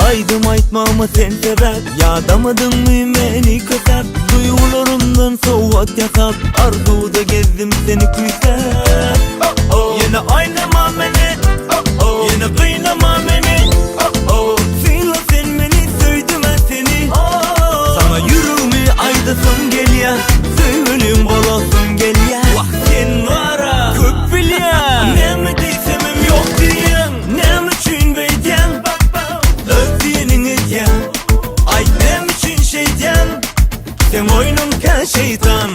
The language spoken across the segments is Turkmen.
Aýdym aýtmagyma sen sebäp Ýadamadyňmy meni kösäp Duýgularymdan sowgat ýasap Arzuwda gezdim seni küýsäp Ýene aýlama meni Ýene gynama meni Syla sen meni söýdüm-ä seni Saňa ýüregimi aýdasym gelýä Söýgülim bolasym gelýä Wah sen wara köp bilýäň Näme diýsemem ýok diýýäň Näme üçin beýdýäň Öz diýeniňi edýäň Aýt näme üçin şeýdýäň Seň oýnuň kän şeýtan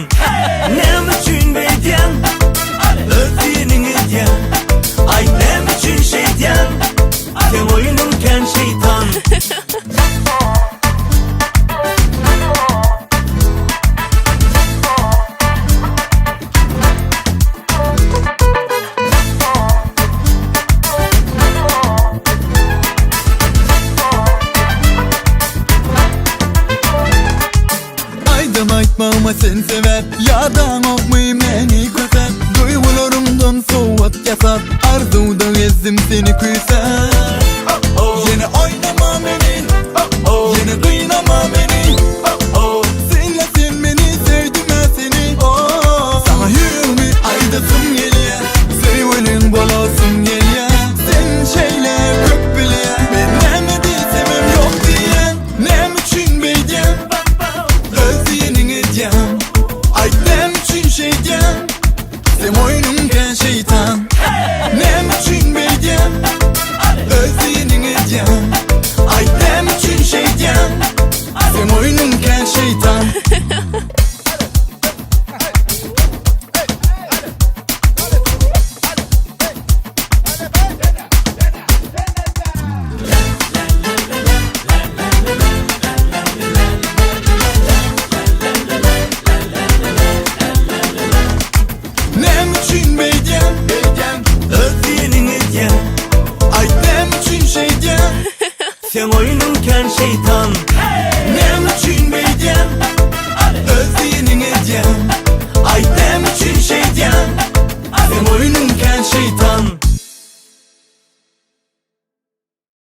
Näme üçin beýdýäň Öz diýeniňi edýäň Aýt näme üçin şeýdýäň Seň oýnuň kän şeýtan. Aýdym aýtmagyma sen sebäp Ýadaňokmy meni kösäp Duýgularymdan sowgat ýasap Arzuwda gezdim seni küýsäp Ýene oýna.